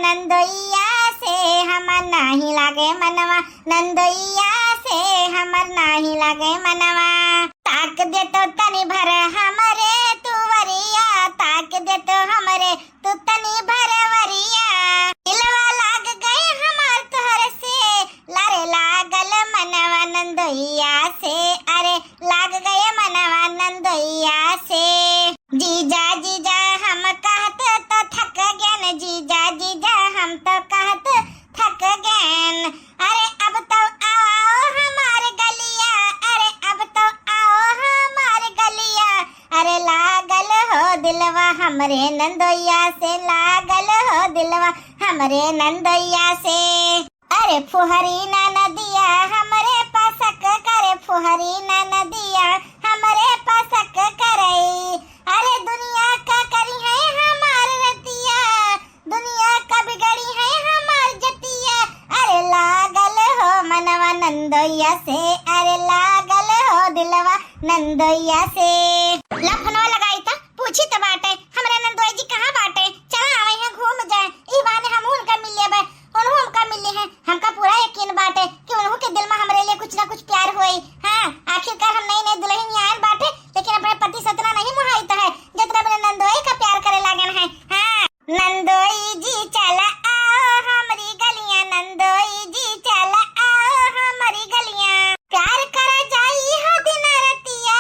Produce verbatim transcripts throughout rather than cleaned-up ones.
नंदोइया से हमर नाही लागे मनवा, नंदोइया से हमर नाही लागे मनवा। ताक दे तो तनी भर हमरे तू वरिया, ताक दे तो हमरे तू तनी भर वरिया। दिलवा लाग गए हमार तोहर से, लारे लागल मनवा नंदोइया से, अरे लाग गए मनवा नंदोइया से। जीजा जीजा हम कहत तो थक गयन, जीजा जीजा हम तो कहत थक गयन। अरे अब तो आओ हमार गलिया, अरे अब तो आओ हमार गलिया, अरे लागल हो दिलवा हमरे नंदोइया से, लागल हो दिलवा हमरे नंदोइया से। अरे फुहरी ना नदिया हमरे पसक करे, फुहरी ना नदिया हमरे पसक करे। अरे दुनिया का करी है हमार रतिया, दुनिया का बिगड़ी है हमार जतिया। अरे लागल हो मनवा नंदोइया से, अरे लागल हो दिलवा नंदोइया से। ला फोनवा लगाई त पूछी त बाटे, हमरे नंदोई जी कहाँ बाटे? चला आवे हैं, घूम जाए, ई बहाने हमहू उनका मिल लेबे, उनहू हमका मिल ले हैं। हमका पूरा यकीन बाटे कि उनहू के दिल में हमरे लिए कुछ ना कुछ प्यार होई। हाँ, आखिरकार हम नई नई दुल्हन ही आयन बाटे, लेकिन अपने पति से इतना नहीं मोहाइत है जितना अपने नंदोई का प्यार करे लागन है। हाँ, नंदोई जी चला आओ हमरी गलियां, नंदोई जी चला आओ हमरी गलियां। प्यार करा जाई हो दिन रतिया,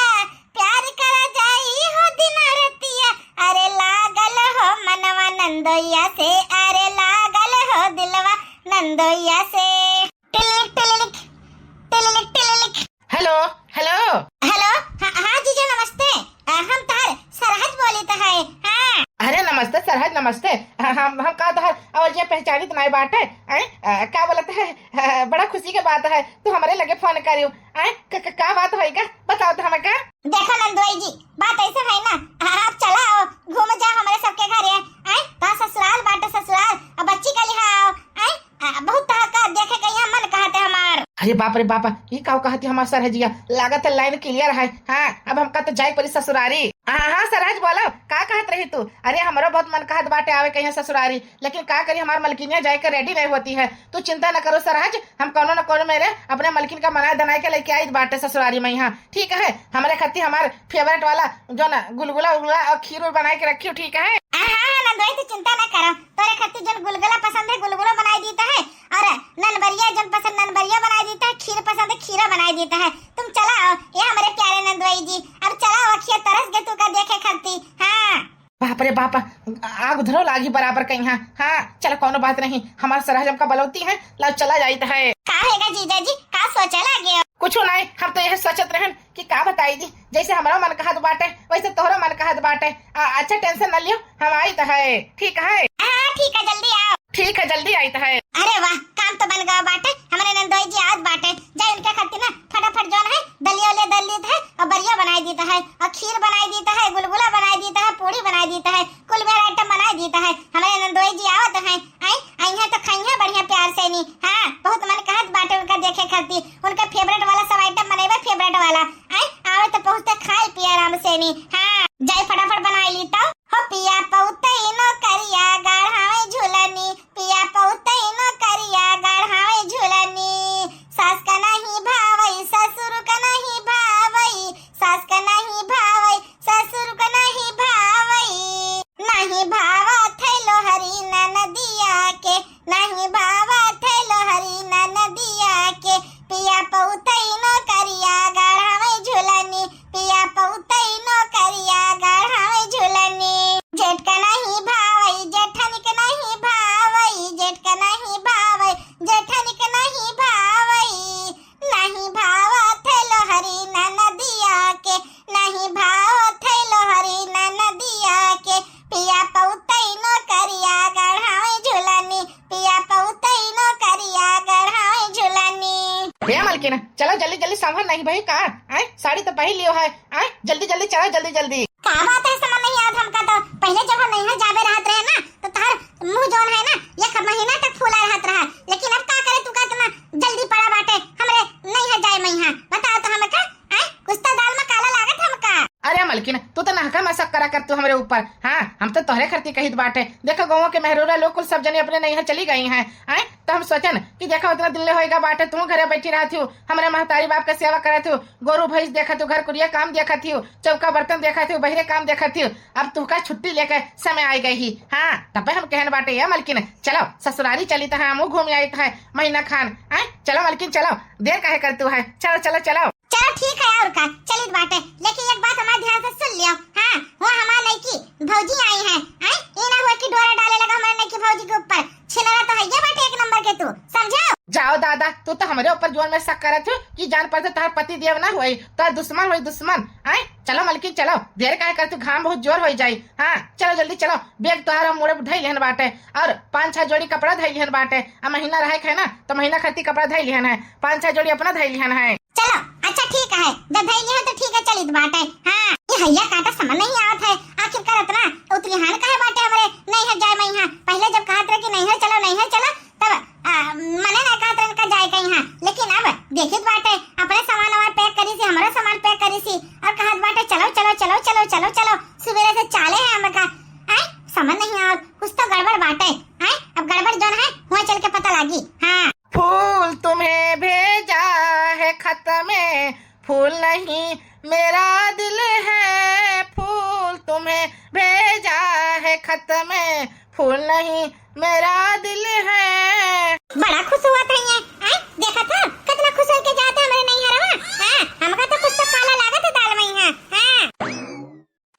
प्यार करा जाई हो दिन रतिया। अरे लागल हो मनवा नंदोइया से, अरे लागल हो दिलवा नंदोइया से। टिलिलिक, टिलिलिक, टिलिलिक, टिलिलिक। हेलो, हेलो। हेलो, हाँ, हाँ जीजा नमस्ते। अ, हम तोहर सरहज बोलित है। हाँ। अरे नमस्ते सरहज, नमस्ते। अ, हम, हम का तोहर अवजिया पहचानित नाई बाटे? आय, अ, का बोलत है? अ, बड़ा खुशी के बात है, तू हमरे लगे फोन करियो। आय, क-, क-, का बात होई का? बताओ तो हमें का? देखो नंदोई जी, बात ऐसे है ना, आ, आप चला आओ, घूम जाओ हमरे सबके घरे। आय, तो ससुराल बाटे ससुराल, अब बच्ची का लिहा आओ। आय, आ, बहुत तोहका देखे के यहाँ मन कहत है हमार। अरे बाप रे बाप, ई का कहत है हमार सरहजिया? लागत है लाइन क्लियर है। हाँ, अब हमका तो जाए पड़ी ससुरारी। हाँ, हाँ, सरहज बोलो, का कहत रही तू? अरे हमरो बहुत मन कहत बाटे आवे के यहाँ ससुरारी, लेकिन का करी, हमार मलकिनिया जाए के रेडी नहीं होती है। तू चिंता न करो सरहज, हम कौनो न कौनो मेरे अपने मलकिन का मनाए दनाए के लेके आई बाटे ससुरारी में यहाँ, ठीक है? हमरे खातिर हमार फेवरेट वाला जो ना गुलगुला उलगुला और खीर उर बनाए के रखियो, ठीक है? हाँ, हाँ, हाँ, नंदोई, तू चिंता ना करो, तोरे खातिर जन गुलगुला पसंद है, गुलगुला बनाई दीता है, और ननबरिया जन पसंद, ननबरिया बनाई दीता है, खीर पसंद है, खीरा बनाई दीता है। तुम चला आओ, ये हमारे प्यारे नंदोई जी, अब चला आओ, अखिया तरस गए तू का देखे खातिर। हाँ। बाप रे बाप, आग उधरो लागी बराबर कहीं। हाँ, हाँ, चलो कौनो बात नहीं, हमार सरहज हमका बलौती है, लाओ चला जाइत है। का हैगा जीजा जी, का सोचे लागे? कुछ नहीं, हम तो यह सोचत रहन कि का बताई दी, जैसे हमारा मन कहत बाटे, वैसे तोहरा मन कहत बाटे। आ, अच्छा, टेंशन न लियो, हम आइत है, ठीक है? हाँ, ठीक है, जल्दी आओ। ठीक है, जल्दी आइत है। अरे वाह, काम तो बन गवा बाटे, हमरे नंदोई जी आवत बाटे, जा इनके खातिर ना फटाफट जौन है दलिया उलिया दल दीत है और बरिया बनाई दीत है और खीर बनाई दीत है, गुलगुला बनाई दीत है, पूड़ी बनाई दीत है, कुल बेरा आइटम बनाई दीत है। हमरे नंदोई जी आवत है, आई, आई है तो खाई है बढ़िया प्यार से नी। हाँ, बहुत मन कहत बाटे उनका देखे खातिर, उनका फेवरेट वाला सब आइटम बनेबे, फेवरेट वाला। आई, आवे तो पहुँचते खाए पिए आराम से नी। हाँ, जाए फटाफट बनाई ली तो। हो पिया पौतई नौकरिया गढ़ावे झुलनी, पिया पौतई नौकरिया गढ़ावे झुलनी। सास का नहीं भावई, ससुर का नहीं भावई, सास का नहीं भावई, ससुर का नहीं भावई। नहीं भावत है लोहरी ननदिया के, नहीं भावत है लोहरी ननदिया के। पिया पौतई नौकरिया गढ़ावे झुलनी, पिया पौतई नौकरिया गढ़ावे झुलनी। जेठ का नहीं भावई, जेठन के नहीं भावई, जेठ का नहीं भावई, जेठन के नहीं भावई। नहीं भावत है लोहरी ननदिया के, नहीं भावत है लोहरी ननदिया के। पिया पौतई नौकरिया गढ़ावे झुलनी, पिया पौतई नौकरिया गढ़ावे झुलनी। भैया मलकिन, चलो जल्दी जल्दी, संभर नहीं भाई का? आए, साड़ी तो पहन लियो है। आए, जल्दी जल्दी चलो, जल्दी जल्दी। का बात है, समझ नहीं आवत हमका तो। पहले जब हम नैहर जाबे रहत रहे ना, तो तोहर मुंह जौन है ना, एक महीना तक फूला रहत रहा, लेकिन अब का करे, तू का इतना जल्दी पड़ा बाटे हमरे नैहर जाए में? यहाँ बताओ तो हमका, आए, कुछ तो दाल में काला लागत हमका। अरे मलकिन, तू तो नहका मसक करा कर तू हमरे ऊपर। हाँ, हम तो तोहरे खातिर कहित बाटे। देखो, गाँव के मेहरारू लोग कुल सब जने अपने नैहर चली गई हैं, आए? तो हम सोचन कि देखो, इतना दिन ले होइगा बाटे, तू घरे बैठी रहत हूँ, हमरे महतारी बाप के सेवा करत हूँ, गोरू भैंस देखत हूँ, घर कुरिया काम देखत हूँ, चौका बर्तन देखत हूँ, बहिरे काम देखत हूँ, अब तुहका छुट्टी लेके समय आई गई ही। हाँ, तबे हम कहन बाटे, "ए मलकिन, चलो ससुरारी चलित है, हमहू घूम आइत है महीना खान, आए? चलो मलकिन, चलो, देर काहे करत है, चलो, चलो, चलो।" चलो ठीक है, और का, चलित बाटे, लेकिन एक बात हमार ध्यान से सुन लियो। हाँ, वो हमार नईकी भौजी आई हैं, हैं? ई ना हुए कि डोरा डाले लगा हमारे नईकी भौजी के ऊपर। छिनरा तो हइये बाटे एक नंबर के तू, समझो? जाओ दादा, तू तो हमरे ऊपर जोर में शक करत हो कि जान पड़ते तोहर पति देव ना होई, तोहर दुश्मन होई दुश्मन। आए, चलो मलकिन चलो, देर काहे करत हो, घाम बहुत जोर होई जाई। हाँ, चलो जल्दी चलो, बैग तोहर हम मुड़े धई लिहन बाटे और पाँच छह जोड़ी कपड़ा धई लिहन बाटे। आ महीना रहे के है ना, तो महीना खातिर कपड़ा धई लिहन है, पाँच छह जोड़ी अपना धई लिहन है। चलो, अच्छा ठीक है, जब धइले हो तो ठीक है, चलित बाटे। हाँ, ये हइया काटा समझ नहीं आवत है, आखिरकार इतना उतलिहान काहे बाटे हमरे नैहर जाए में यहाँ। पहले जब कहत रहे कि नैहर चलो, नैहर चलो, तब, आ, मने ना कहत रहे इनका जाए के यहाँ, लेकिन अब देखित बाटे, अपने सामान वामान पैक करी सी, हमारा सामान पैक करी सी, और कहत बाटे, "चलो, चलो, चलो, चलो, चलो, चलो।" सुबेरे से चाले है हमका, आए, समझ नहीं आवत, कुछ तो गड़बड़ बाटे, आए, अब गड़बड़ जौन है, वहाँ चल के पता लागी। हाँ। फूल तुम्हें भेजा है खत में, फूल नहीं मेरा दिल है, फूल तुम्हें भेजा है खत में, फूल नहीं मेरा दिल है। बड़ा खुश हुआ था ये, आए? देखा था, कितना खुश होके जाता हमारे नैहरवा। हाँ, हमका तो कुछ तो काला लागत है दाल में यहाँ। हाँ।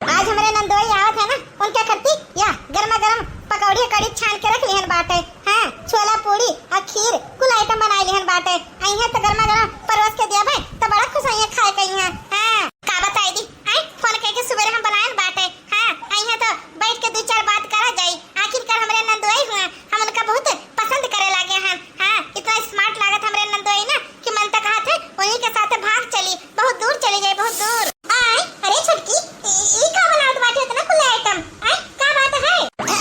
आज हमरे नंदोई आवत है ना, उनके खत्ती या गर्मा गर्म पकौड़ी कड़ी छान के रख लिहन बाटे। हाँ, छोला पूड़ी और खीर कुल आइटम बनाई लिहन बाटे। अइहे तो गर्मा गर्म परोस के दिया भाई, तो बड़ा खुश होइहे खाए के इहाँ। हाँ, का बताई दी, आए फोन करके सुबेरे हम बनाएन बाटे। हाँ, अइहे तो बैठ के दो चार बात करा जाई। आखिरकार हमरे नंदोई हुआ, हम उनका बहुत पसंद करे लागे हैं। हाँ, इतना स्मार्ट लागत हमरे नंदोई ना कि मन तो कहत है वहीं के साथ भाग चली, बहुत दूर चली जाए, बहुत दूर। आय, अरे छोटकी, ई, ई का बनावत बाटे इतना कुल आइटम? आय, का बात है?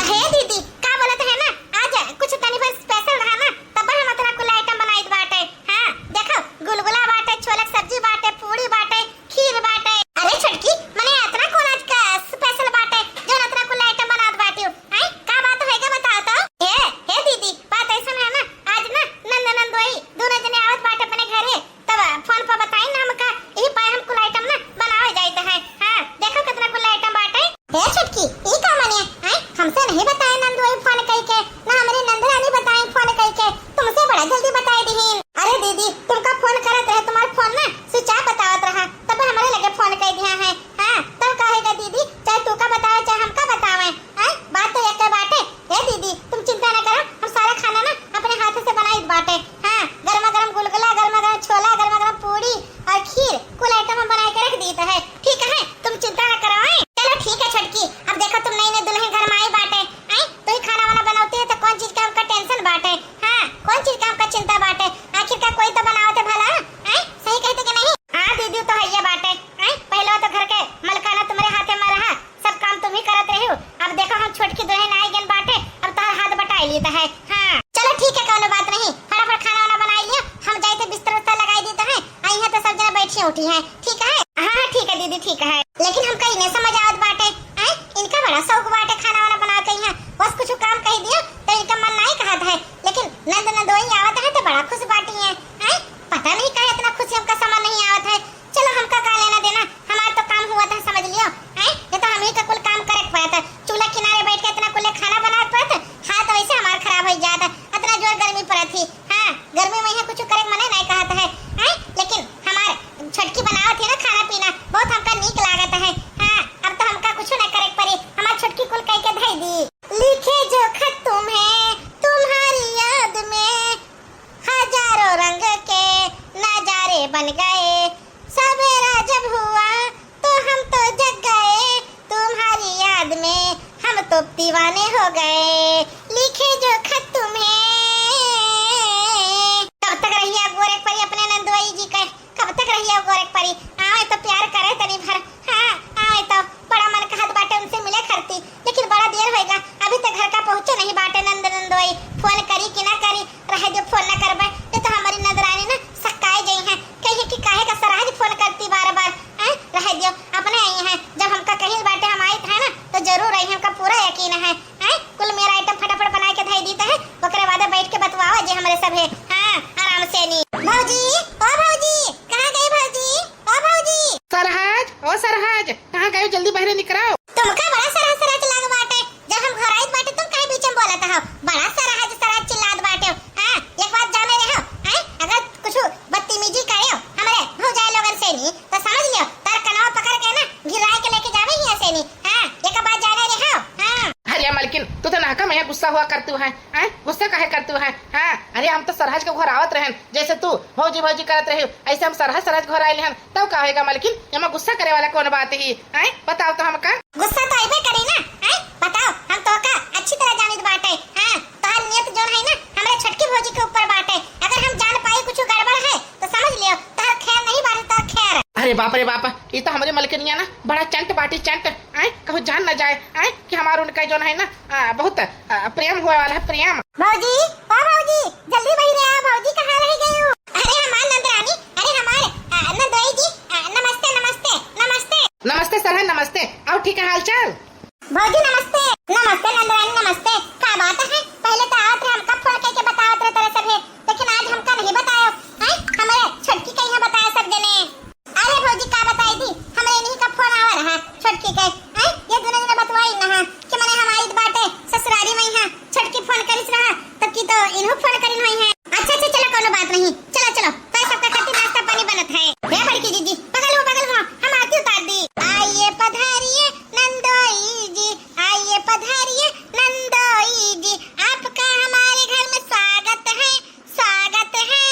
हे दीदी, का बोलत है ना, आज कुछ तनी भर स्पेशल रहा ना, तब हम इतना कुल आइटम बनाइत बाटे। हाँ, देखो, गुलगुला बाटे, छोले के सब्जी बाटे, पूड़ी बाटे, खीर बाटे। अरे छोटकी, मने इतना कौन आज का स्पेशल बाटे, जो इतना कुल आइटम बनावत बाटे? आय, का बात होएगा बताओ तो? हे, हे दीदी, बात ऐसन है ना, आज ना नंद नंदोई दोनों जने आवत बाटे अपने घरे, तब फोन पर बताई ना हमका, यही पाए हम कुल आइटम ना बनावे जाइत है। हाँ, देखो कितना कुल आइटम बाटे। हे छोटकी, ई का मने? हैं? हमसे नहीं बताए नंदोई फोन कई के, ना हमरे नंदरानी बताए फोन कई के, तुमसे बड़ा जल्दी बताए दिहिन। अरे दीदी, तुमका फोन करत रहे, तुम्हार फोन ना स्विच ऑफ बतावत रहा, तब हमरे लगे फोन कई दिया है। हाँ, तब कहेगा दीदी, चाहे तू का बतावे, चाहे हमका बतावे, हैं? बात तो एक बाटे। ए दीदी, तुम चिंता न करो, हम सारा खाना ना अपने हाथ से बनाइत बाटे। हाँ, गर्मा गर्म गुलगुला, गर्मा गर्म छोला, गर्मा गर्म पूड़ी और खीर, कुल आइटम हम बनाए के रख दीत है। ठीक है, तुम चिंता न करो, हैं? चलो ठीक है छोटकी, अब देखो तुम नई नई दुल्हन घर में आई बाटे, हैं? तो ही खाना वाना बनावती है तो कौन चीज का हमका टेंशन बाटे? हाँ, कौन चीज का हमका चिंता बाटे? आखिर का कोई तो बनावत है भला, हैं? सही कहते कि नहीं? हाँ दीदी, तो हइये बाटे, हैं? पहले तो घर के मलकाना तुम्हारे हाथे में रहा, सब काम तुम ही करत रही हो। अब देखो हम छोटकी दुल्हन आई गन बाटे, अब तोहर हाथ बटाई ली तो है। हाँ, चलो ठीक है, कौनो बात नहीं, फटाफट खाना वाना बनाई लियो, हम जाइत है बिस्तर उस्तर लगाई दी तो है, आई है तो सब जना बैठी उठी है, ठीक है? हाँ, हाँ, ठीक है दीदी, ठीक है। लेकिन हमका इन्हें समझ आवत बाटे, हैं? इनका बड़ा शौक बाटे खाना वाना बना के यहाँ, बस कुछ काम कही दियो तो इनका मन नहीं कहत है, लेकिन नंद नंदोई आवत है तो बड़ा खुश बाटी है, हैं? पता नहीं काहे इतना खुशी हमका समझ नहीं आवत है। चलो, हमका का लेना देना, हमार तो काम हुआ था, समझ लियो, हैं? ये तो हम ही का कुल काम करे के पड़ा था। चूल्हा किनारे बैठ के इतना कुल खाना बनावे पड़त, हाथ वैसे हमार खराब हो जात, इतना जोर गर्मी पड़त थी। हाँ, गर्मी में यहाँ कुछ करे के मने नहीं कहत है, हैं? लेकिन हमार छोटकी बनावत थी ना खाना पीना, बहुत हमका नीक लागत है। हाँ, अब तो हमका कुछ ना करे के पड़ी, हमार छोटकी कुल कह के धई दी। लिखे जो खत तुम्हें तुम्हारी याद में, हजार हमरे सब है। हाँ, आराम से नी। भौजी, ओ भौजी, कहाँ गए भौजी? ओ भौजी। सरहज, ओ सरहज, कहाँ गए? जल्दी बहरे निकराओ। तुमका बड़ा सरहज सरहज लाग बाटे, जब हम घराइत बाटे तुम काहे बीच में बोलत हो? बड़ा सरहज सरहज चिल्लात बाटे। हाँ, एक बात जाने रहो, हैं? अगर कुछ बदतमीजी करे हमरे भौजाई लोगन से नी, तो समझ लियो, तार कनवा पकड़ के ना गिराए के लेके जावे ही ऐसे नी। हाँ, एक बात जाने रहो। हाँ। अरे मलकिन, तू तो नाका में गुस्सा हुआ करतू है, हैं? गुस्सा काहे करतू है? हाँ, अरे हम तो सरहज के घर आवत रहन, जैसे तू भौजी भौजी करत रही, ऐसे हम सरहज सरहज घर आइल हन, तब का होएगा मलकिन? एमा गुस्सा करे वाला कौन बात ही, हैं? बताओ तो हमका। गुस्सा तो अइबे करी ना, हैं? बताओ, हम तोहका अच्छी तरह जानित बाटे, हाँ? तोहार नियत जौन है ना, हमरे छोटकी भौजी के ऊपर बाटे। अगर हम जान पाई कुछ गड़बड़ है, तो समझ लियो, तोहर खैर नहीं बाटे, तोहर खैर। अरे बाप रे बाप, ये तो हमरे मलकिनिया ना बड़ा चंट बाटी, चंट, आय, कहूँ जान न जाए, आय, कि हमार उनका जौन है ना, आ, बहुत, आ, प्रेम हुए वाला है, प्रेम। भौजी, ओ भौजी, जल्दी बहिरे आओ, भौजी कहाँ रह गई हो? अरे हमार नंदरानी, अरे हमार, आ, नंदोई जी, आ, नमस्ते, नमस्ते, नमस्ते। नमस्ते सरहज, नमस्ते। और ठीक है हाल चाल? भौजी नमस्ते। नमस्ते नंदरानी नमस्ते। का बात है? पहले तो आवत रहे, हमका फोन करके बतावत रहे तरह सभे, लेकिन आज हमका नहीं बतायो। हैं? हमारे छोटकी के यहाँ बताया सब जने। अरे भौजी का बताई दी, हमरे इन्हीं का फोन आवा रहा छोटकी के। हैं? ये दोनों जने बतवाई ना कि मने हमारी बाटे ससुरारी में यहाँ छोटकी फोन करिस रहा, तब की तो इन्हों फोन करिन हुई है। अच्छा अच्छा चलो कोनो बात नहीं, चलो चलो तो सबका खातिर नाश्ता पानी बनत है। हे बड़की जीजी, बगल हो बगल हो, हम आरती उतार दी। आइए पधारिए नंदोई जी, आइए पधारिए नंदोई जी, आपका हमारे घर में स्वागत है, स्वागत है,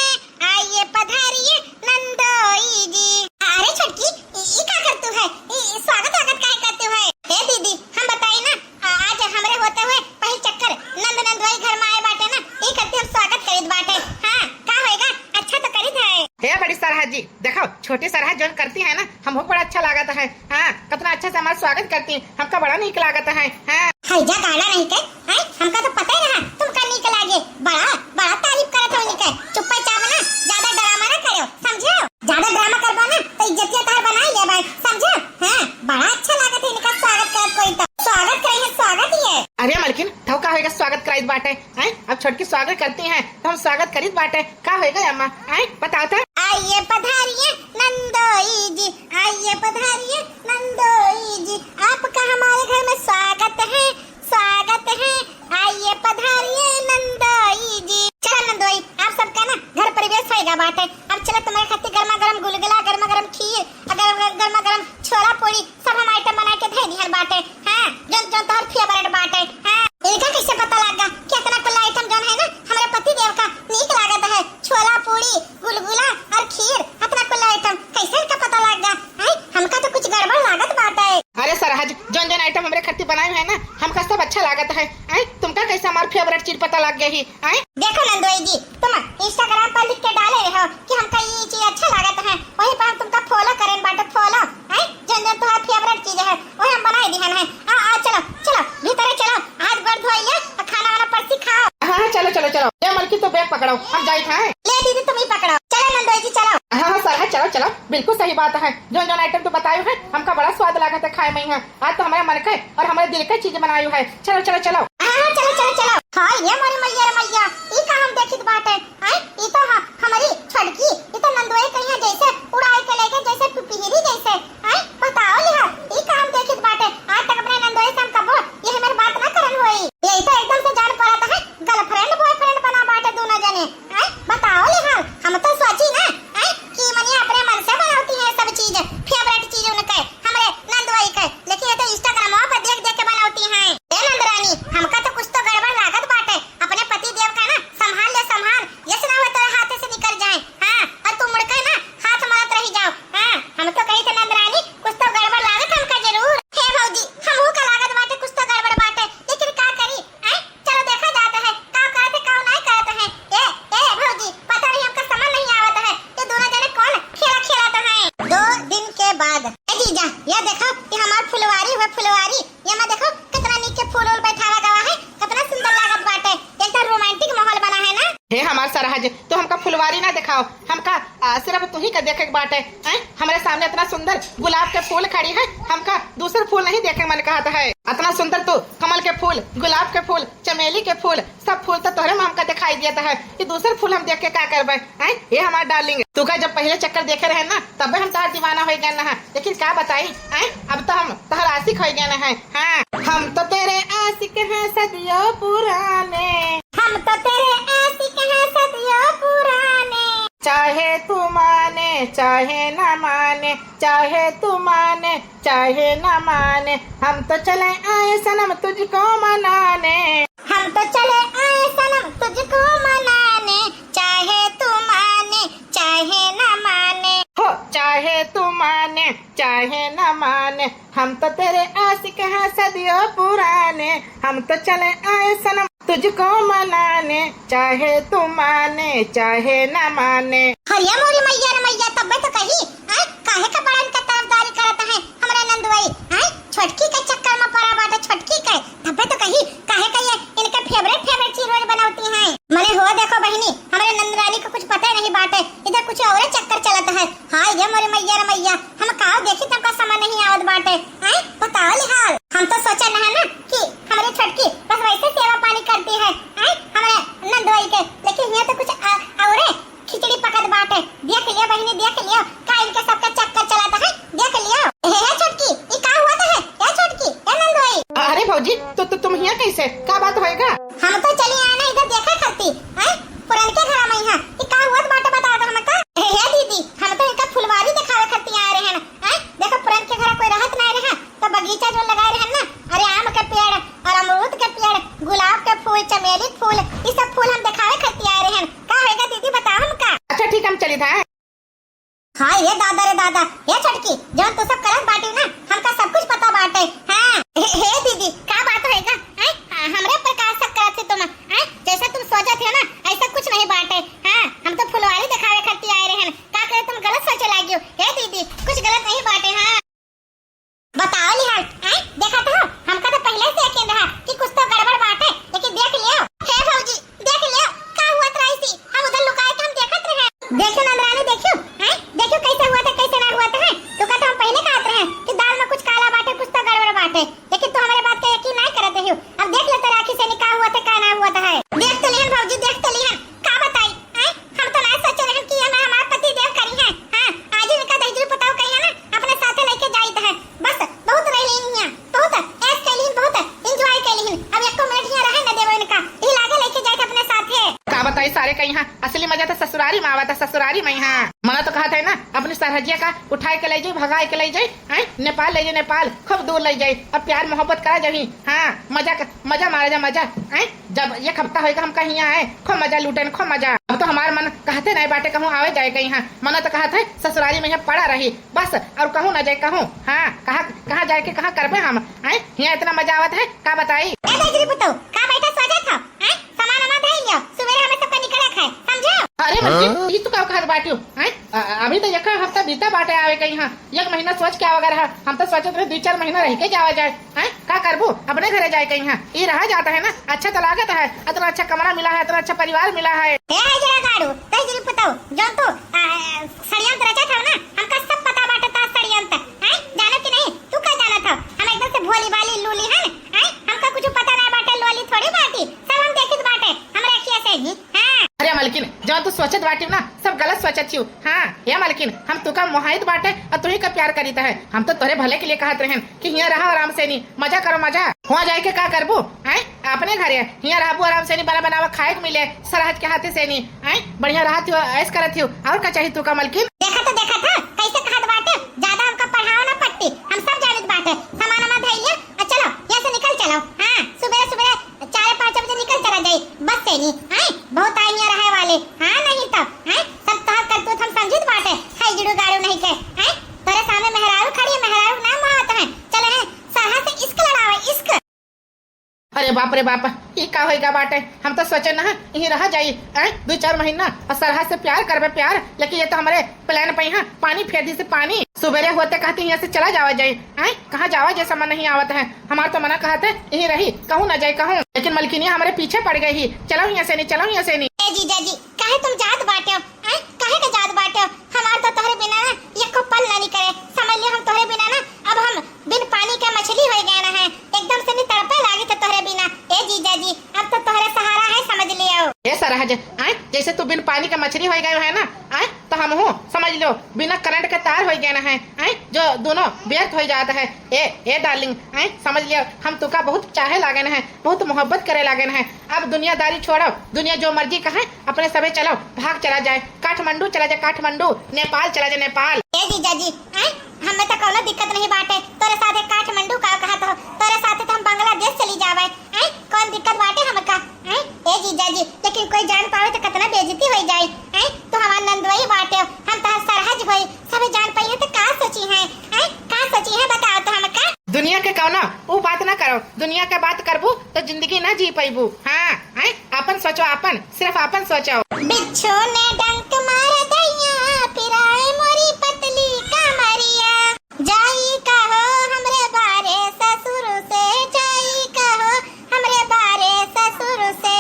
आइए पधारिए नंदोई जी। अरे छोटकी, ई, ई का करतू है? ई, ई स्वागत वागत काहे करतू है? हे दीदी, हम बताई ना, आ, आज हमरे होते हुए पहिल चक्कर नंद नंदोई घर में आए बाटे ना, ई करती हम स्वागत करित बाटे। हाँ, का होएगा? अच्छा तो करित है। हे बड़ी सरहज जी, देखो, छोटी सरहज जौन करती है ना, हमको बड़ा अच्छा लागत है। हाँ, कितना अच्छा से हमारा स्वागत करती है, हमका बड़ा नीक लागत है। हाँ। हैजा गाना नहीं के, हैं? हमका तो पता ही रहा तुमका नीक लागे। बड़ा, बड़ा तारीफ करत हो उनके। चुप्पा चाप ना, ज्यादा ड्रामा ना करो, समझो? ज्यादा ड्रामा करबो ना, तो इज्जतिया तार बनाई लेबे, समझो? हाँ, बड़ा अच्छा लागत है इनका स्वागत करत कोई तो। स्वागत करे है, स्वागत ही है। अरे मलकिन, थौ का होएगा स्वागत कराइत बाटे, हैं? अब छोटकी स्वागत करती हैं, तो हम स्वागत करित बाटे। का होएगा अम्मा? आए, बताओ तो। आइए पधारिए नंदोई जी, आइए पधारिए नंदोई जी, आपका हमारे घर में स्वागत है, स्वागत है, आइए पधारिए नंदोई जी। चलो नंदोई, आप सबका ना घर प्रवेश होएगा बाटे। अब चलो तुम्हारे खातिर गर्मा गर्म गुलगुला, गर्मा गर्म खीर, अगर गर्मा गर्म छोला पूरी, सब हम आइटम बना के धे दिहन बाटे। हाँ, जौन जौन तोहर फेवरेट बाटे। हाँ, इनका कैसे पता लगा कि इतना कुल आइटम जौन है ना, हमरे पति देव का नीक लागत है? छोला पूरी, गुलगुला और खीर, इतना कुल आइटम कैसे इनका पता लगा? हैं, हमका तो कुछ गड़बड़ लागत बाटे। अरे सरहज, जौन जौन आइटम हमरे खातिर बनाए है ना, हमका सब अच्छा लागत है। हैं, तुमका कैसे हमार फेवरेट चीज पता लग गई? हैं? देखो नंदोई जी, तुम Instagram पर लिख के डाले रहो कि हमका ये चीज अच्छा लागत है, वही पर हम तुमका फॉलो करें बाटे, फॉलो। हैं? जौन जौन तुम्हारा फेवरेट चीज है, वही हम बनाए दिहन है। आ, आ, चलो, चलो, भीतरे चलो, हाथ गोड़ धोइए और खाना वाना परसी खाओ। हाँ, हाँ, चलो, चलो, चलो। ये मलकिन तो बैग पकड़ो, हम जाइत हैं। ले दीदी, तुम ही पकड़ो। चलो नंदोई जी, चलो। हाँ, हाँ, सरहज, चलो, चलो, बिल्कुल सही बात है। जौन जौन आइटम तू बतायो है, हमका बड़ा स्वाद लागत है खाए में है। आज तो हमारा मन के और हमारे दिल के चीज बनायो है। चलो, चलो, चलो। हाँ, हाँ, चलो, चलो, चलो। हाय रे मोरी मैया रे मैया, ई का हम देखित बाटे? हैं? ई तो ह-, हमारी छोटकी, ई तो नंदोई कहिया जैसे उड़ाई के लेके, जैसे पिपिहिरी जैसे। हैं? बताओ लिहा, ई का हम देखित बाटे? आज तक अपने नंदोई से हम कबो ये हमारी बात ना करन होई। ये तो एकदम से जान पड़त है, गर्लफ्रेंड बॉयफ्रेंड बना बाटे दोनों जने। हैं? बताओ लिहा, हम तो सोची ना, हैं, कि मनिया अपने मन से बनावती है सब चीज, फेवरेट चीज उनके, हमरे नंदोई के, लेकिन ये तो Instagram पर देख देख के बनावती हैं। ए नंदरानी, हमका तो कुछ तो गड़बड़ लागत बाटे। ए हमार सरहज, तू हमका फुलवारी ना देखाओ, हमका, आ, सिर्फ तू ही का देखे के बाटे। हैं? हमरे सामने इतना सुंदर गुलाब के फूल खड़ी है, हमका दूसर फूल नहीं देखे मन कहत है। इतना सुंदर तू कमल के फूल, गुलाब के फूल, चमेली के फूल, सब फूल तो तोहरे में हमका दिखाई देता है, ये दूसर फूल हम देख के का करबे? हैं? ये हमार डार्लिंग, तू का जब पहले चक्कर देखे रहे ना, तबे हम तोहार दीवाना हो गए ना, लेकिन का बताई, हैं? अब तो हम तोहर आशिक हो गए ना हैं। हाँ, हम तो तेरे आशिक हैं सदियों पुराने। हम तो तेरे आशिक हैं सदियों पुराने। चाहे तू माने, चाहे ना माने, चाहे तू माने, चाहे ना माने, हम तो चले आए सनम तुझको मनाने। हम तो चले आए सनम तुझको मनाने, चाहे तू माने, चाहे ना माने। हो, चाहे तू माने, चाहे ना माने, हम तो तेरे आशिक हैं सदियों पुराने, हम तो चले आए सनम तुझको मनाने, चाहे तू माने, चाहे ना माने। हरिया मोरी मैया रे मैया, तब्बे तो कही, आय, काहे का बड़ा इनका तरफदारी करत है हमरे नंदुआई, आय, छोटकी के चक्कर में पड़ा बाटे, छोटकी के, तब्बे तो कही, काहे का ये इनके favourite, favourite चीज रोज बनौती हैं। मने हो देखो बहिनी, हमरे नंदरानी को कुछ पता ही नहीं बाटे, इधर कुछ और चक्कर चलत है। हाय रे मोरे मैया रे मैया, हम काव देखी तब का समझ नहीं आवत बाटे। हैं? बताओ लिहाल। हम तो सोचे न है ना कि हमारी छोटकी बस वैसे सेवा पानी करती है, हैं? हमारे नंदोई के, लेकिन ये तो कुछ अ-, औरे खिचड़ी पकत बाटे। देख लियो बहिनी, देख लियो, का इनके सबका चक्कर चलाता है, देख लियो। हे, हे छोटकी, ई का हुआ था है? ए छोटकी, ए नंदोई। अरे भौजी, तो, तो तुम हियाँ कैसे? का बात होएगा? हम तो चली आए ना इधर देखे करती, हैं? पुरनके घर में यहाँ, ई का हुआ बाटे बता दो हमका। हे, हे दीदी, हम तो इनका फुलवारी दिखावे खातिर आए रहे हैं। हैं? देखो, पुरनके घर कोई रहत नहीं रहे, तो बगीचा जो लगाए रहे ना, अरे आम के पेड़ और अमरूद के पेड़, गुलाब के फूल, चमेली के फूल, ई सब फूल हम दिखावे खातिर आए रहे हैं। का होएगा दीदी, बताओ हमका। अच्छा ठीक, हम चली था। हाँ, ये दादा रे दादा, ये छोटकी, जौन तू सब करत बाटी ना, हमका सब कुछ पता बाटे। हाँ, हे, हे दीदी, का बात होएगा? हैं? हमरे ऊपर का शक करत है तुम? हैं? जैसा तुम सोचत हो ना, ऐसा कुछ नहीं बाटे। हाँ, हम तो फुलवारी दिखावे खातिर आए रहे हैं। का करे तुम गलत सोचे लागियो? हे दीदी, कुछ गलत नहीं बाटे। हाँ, बताओ लिहाल, हैं? देखत हो, हमका तो पहले से यकीन रहा कि कुछ तो गड़बड़ बाटे, लेकिन देख लियो। हे भौजी, देख लियो, का हुआ रहा इसी? हम उधर लुकाए के हम देखत रहे। देखियो नंदरानी, देखियो, हैं? देखियो कैसे हुआ था, कैसे ना हुआ था, हैं? तू का तो हम पहले कहत रहे कि दाल में कुछ काला बाटे, कुछ तो गड़बड़ बाटे, लेकिन तू हमारे बात का यकीन नहीं करत रही। अब देख ले तेरे आँखी से नी का हुआ था, का ना हुआ था है। देख तो लिहन भौजी, देख तो लिहन, का बताई, हैं? हम तो ना सोचे रहे कि ये हमार पति देव करी हैं। हाँ, आज ही इनका दहिजरू पताऊ कही है ना, अपने साथे लेके जाइत है। बस, बहुत रह लीन हियाँ, बहुत ऐश कैलीन, बहुत enjoy कैलीन। अब एको मिनट हियाँ रहे न देवो इनका, यही लागे लेके जाए अपने साथे। का बताई सारे का यहाँ असली मजा तो ससुरारी में आवा था, ससुरारी में। हाँ, मना तो कहा था ना, अपनी सरहजिया का उठाए के ले जाई, भगाए के ले जाई, हैं? नेपाल ले जाई, नेपाल, खूब दूर ले जाई। अब प्यार मोहब्बत करा जाही। हाँ, मजा क-, मजा मारा जा, मजा, हैं? जब एक हफ्ता होएगा हमका हियाँ आए, खूब मजा लूटेन, खूब मजा। अब तो हमार मन कहते नहीं बाटे कहूँ आवे जाए के यहाँ, मना तो कहत है ससुरारी में यहाँ पड़ा रही बस, और कहूँ ना जाए कहूँ। हाँ, कहाँ, कहाँ जाए के, कहाँ करबे हम, हैं? हियाँ इतना मजा आवत है, का बताई। ए दहिजरू पुतऊ, का बैठा सोचत हो, हैं? सामान वामान धइ लियो, सुबेरे हमें सबका निकले के है, समझो? अरे मलकिन, हाँ? ई तू का कहत बाटियो, हैं? अ-, अभी तो एक हफ्ता बीता बाटे आवे के यहाँ, एक महीना सोच के आवा रहा, हम तो सोचत रहे दुई चार महीना रह के जावा जाए, हैं? का करबू? अपने घरे जाए के यहाँ, ई रहा जाता है ना, अच्छा तो लागत है, इतना अच्छा कमरा मिला है, इतना अच्छा परिवार मिला है। ए है जरा गाड़ू, दहिजरू पुतऊ, जौन तू, आ, षड्यंत्र रचत हो ना, हमका सब पता बाटे ता षड्यंत्र, हैं? जानो कि नहीं? तू का जानत हो? हम एकदम से भोली भाली लूली हन, हैं? हमका कुछ पता ना बाटे, लोली थोड़ी बाटी, सब हम देखित बाटे, हमरे अखिया से ही, हाँ। अरे मलकिन, जौन तू सोचत बाटी ना, सब गलत सोचत छियो। हाँ, ए मलकिन, हम तुका मोहाइत बाटे और तुही का प्यार करीत है। हम तो तोरे भले के लिए कहत रहन कि हियाँ रहा आराम से नी, मजा करो मजा। हुआँ जाए के का करबू, हैं? अपने घरे हियाँ रहबू आराम से नी, बना बनावा खाए के मिले, सरहज के हाथे से नी, हैं? बढ़िया रहत हो, ऐश करत हो, और का चाही तुका मलकिन? देखा तो देखा था, कैसे कहत बाटे, ज्यादा हमका पढ़ाओ ना पट्टी, हम सब जानित बाटे। सामान वामान धइ लियो, आ चलो, यहाँ से निकल चलो। हाँ, सुबह सुबह चार पाँच बजे निकल चला जाई बस से नी, हैं? बहुत आएंगे रहे वाले, हाँ नहीं तो, हैं? सब तोहर करतूत हम समझित बाटे, है जुड़ू गाड़ू नहीं के, हैं? तोरे सामने मेहरारू खड़ी है, मेहरारू नाम वहाँ होता है, चले हैं सरहा से इश्क लड़ावे, इश्क। अरे बाप रे बाप, ई का होइगा बाटे? हम तो सोचे ना यहीं रहा जाई, हैं? दो चार महीना और सरहा से प्यार करबे प्यार, लेकिन ये तो हमारे plan पे यहाँ पानी फेर दी से पानी। सुबेरे होते कहती यहाँ से चला जावा जाए, हैं? कहाँ जावा जाए समझ नहीं आवत है। हमार तो मना कहत है यहीं रही, कहूँ ना जाए कहूँ, लेकिन मलकिनिया हमारे पीछे पड़ गई ही, चलो यहाँ से नी, चलो यहाँ से नी। ए जीजा जी, काहे तुम जात बाटे हो? आय, काहे के जात बाटे हो? हमार तो तोहरे बिना ना एको पल ना निकले। समझ लियो, हम तोहरे बिना ना, अब हम बिन पानी के मछली होई गए ना है, एकदम से नी तड़पे लागी थे तोहरे बिना। ए जीजा जी, अब तो तोहरे सहारा है, समझ लियो। ए सरहज, आय, जैसे तू बिन पानी के मछली होई गए है ना, आय, तो हमहू समझ लो बिना करंट के तार होई गए ना है, आय, जो दोनों व्यर्थ होई जात है। ए, ए डार्लिंग, आय, समझ लियो, हम तुका बहुत चाहे लागन है, बहुत मोहब्बत करे लागन है। अब दुनियादारी छोड़ो, दुनिया जो मर्जी कहे, अपने सबे चलो, भाग चला जाए, काठमांडू चला जाए, काठमांडू, नेपाल चला जाए, नेपाल। ए जीजा जी, आय, हमें तो कोनो दिक्कत नहीं बाटे, तोरे साथे काठमांडू का कहत हो, तोरे साथे तो हम बांग्लादेश चली जावे, आय, कौन दिक्कत बाटे हमका, आय, ए जीजा जी, लेकिन कोई जान पावे तो कितना बेइज्जती होई जाए, आय, तो हमार नंदोई बाटे, हम तोहर सरहज होई, सबे जान पाइए तो का सोची है, आय, का सोची है बताओ तो हमका। दुनिया के कौनो ऊ बात ना करो, दुनिया के बात करबू तो जिंदगी ना जी पैबू। हाँ, हैं? आपन सोचो, आपन, सिर्फ आपन सोचो। बिच्छू ने डंक मार दैया, पिराए मोरी पतली कमरिया। जाई कहो हमरे बारे ससुर से, जाई कहो हमरे बारे ससुर से।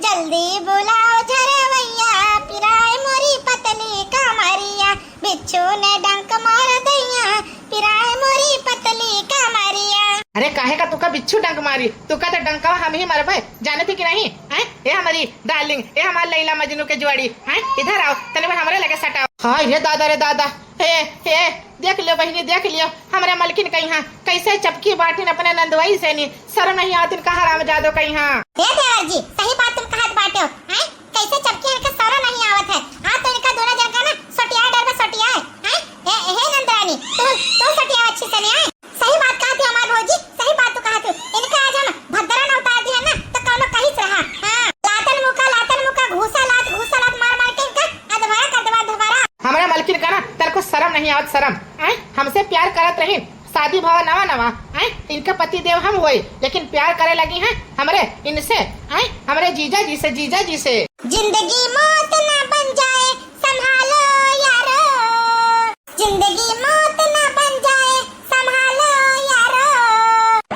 जल्दी बुलाओ झरवैया, पिराए मोरी पतली कमरिया। बिच्छू ने डंक मार दैया, पिराए मोरी पतली कमरिया। अरे काहे का तुका बिच्छू डंक मारी? तुका तो डंकवा हम ही मरबे, जाने थी कि नहीं? हैं? ए हमारी डार्लिंग, ए हमार लैला मजनू के जोड़ी, हैं? इधर आओ, तनी बार हमरे लगे सटाओ। हाय रे दादा रे दादा, हे, हे, देख लियो बहिनी, देख लियो, हमरे मलकिन कइहाँ कैसे चपकी बाटिन अपने नंदवाई से नी, शर्म नहीं आतिन का हरामजादो कइहाँ। हे देवर जी, सही बात तुम कहत बाटे हो, हैं? कैसे चपकी इनका शर्म नहीं आवत है। आज तो इनका दोनों जन का ना सोटियाए डर में सोटियाए, हैं? ए, हे नंदरानी, तू, तू सोटियाए अच्छी से नहीं आए। सही बात कहत है हमार भौजी, सही बात तू कहत है। इनका आज हम भद्रा न उतार दिया ना, तो कौनो कहिस रहा। हाँ, लातन मुका, लातन मुका, घूसा लात, घूसा लात मार मार के इनका अधमरा कर देवा, अधमरा। हमरा मलकिन का ना, तनको शर्म नहीं आवत, शर्म। हैं? हमसे प्यार करत रही, शादी भवा नवा नवा, हैं? इनका पति देव हम होई, लेकिन प्यार करे लगी हैं हमरे इनसे, हैं? हमरे जीजा जी से, जीजा जी से। जिंदगी मौत ना बन जाए, संभालो यारो। जिंदगी मौत ना बन जाए, संभालो यारो।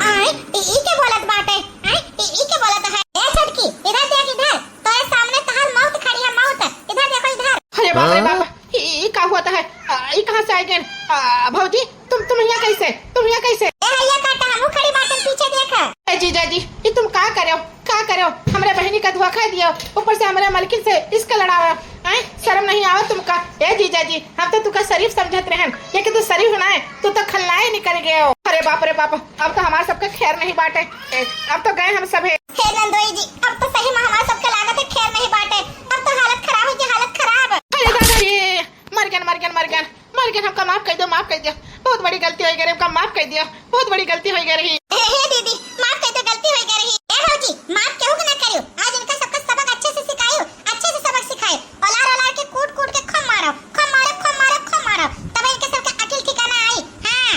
आय, ई, ई के बोलत बाटे? आय, ई, ई के बोलत है? ए छोटकी, इधर देख, इधर। तोरे सामने तहार मौत खड़ी है, मौत। इधर देखो, इधर। अरे बाप रे बाप, ई, ई का हुआ था है? आ, ई कहाँ से आई गए? आ, भौजी, तुम, तुम यहाँ कैसे? तुम यहाँ कैसे? ए, हैया काटा, हमहू खड़ी बाटन, पीछे देखा। ए जीजा जी, ई तुम का करेव? का करेव? हमरे बहिनी का धोखा दियो, ऊपर से हमरे मलकिन से इसका लड़ावा। आय, शर्म नहीं आवा तुमका? ए जीजा जी, हम तो तुका शरीफ समझत रहन, लेकिन तू शरीफ ना है, तू तो खलनायक निकल गए हो। अरे बाप रे बाप, अब तो हमार सबका खैर नहीं बाटे। ए, अब तो गए हम सभे। हे नंदोई जी, अब तो सही में हमार सबका लागत है खैर नहीं बाटे। अब तो हालत खराब है जी, हालत खराब। अरे दादा रे, मर गन, मर गन, मर गन, मर गन, हमका माफ कर दो, माफ कर दो, बहुत बड़ी गलती हो गई, हमका माफ कर दो, बहुत बड़ी गलती हो गई रही। हे, हे दीदी, माफ कर दो, गलती हो गई रही। ए भौजी, माफ केहू के ना करियो, आज इनका सबका सबक अच्छे से सिखाइयो, अच्छे से सबक सिखाए, ओलार ओलार के कूट कूट के खूब मारो, खूब मारो, खूब मारो, खूब मारो, तब इनके सबके अकिल ठिकाना आई। हाँ।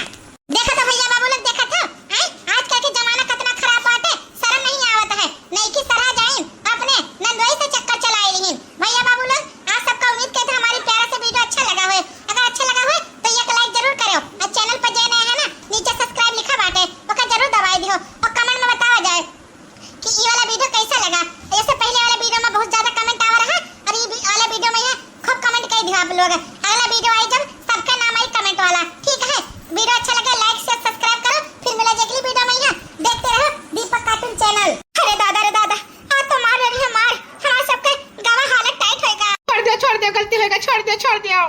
देखत हो भैया बाबू लोग, देखत हो, हैं? आजकल के जमाना कितना खराब बाटे, शर्म नहीं आवत है। नईकी सरहज आइन, अपने नंदोई से चक्कर चलाए लिहिन। भैया बाबू लोग, आप सबका उम्मीद करते हमारी प्यारा से video अच्छा लगा होए। अगर अच्छा लगा होए तो एक like जरूर करो, और channel पर जे नया है ना, नीचे subscribe लिखा बाटे, ओका जरूर दबाई दिहो, और comment में बतावा जाए कि ई वाला video कैसा लगा। ऐसे पहले वाला video में बहुत ज्यादा comment आवा रहा, और ई भी-, वाला video में ये खूब comment कर दियो आप लोग। अगला video आई जब सबका नाम आई comment वाला, ठीक है? Video अच्छा लगे like share subscribe करो, फिर मिला जाए अगली video में। यहाँ देखते रहो दीपक cartoon channel। अरे दादा रे दादा, आज तो मार रही है मार, हमार सबके गवा हालत tight होएगा। छोड़ दियो, छोड़ दियो, गलती होएगा, छोड़ दियो, छोड़ दियो।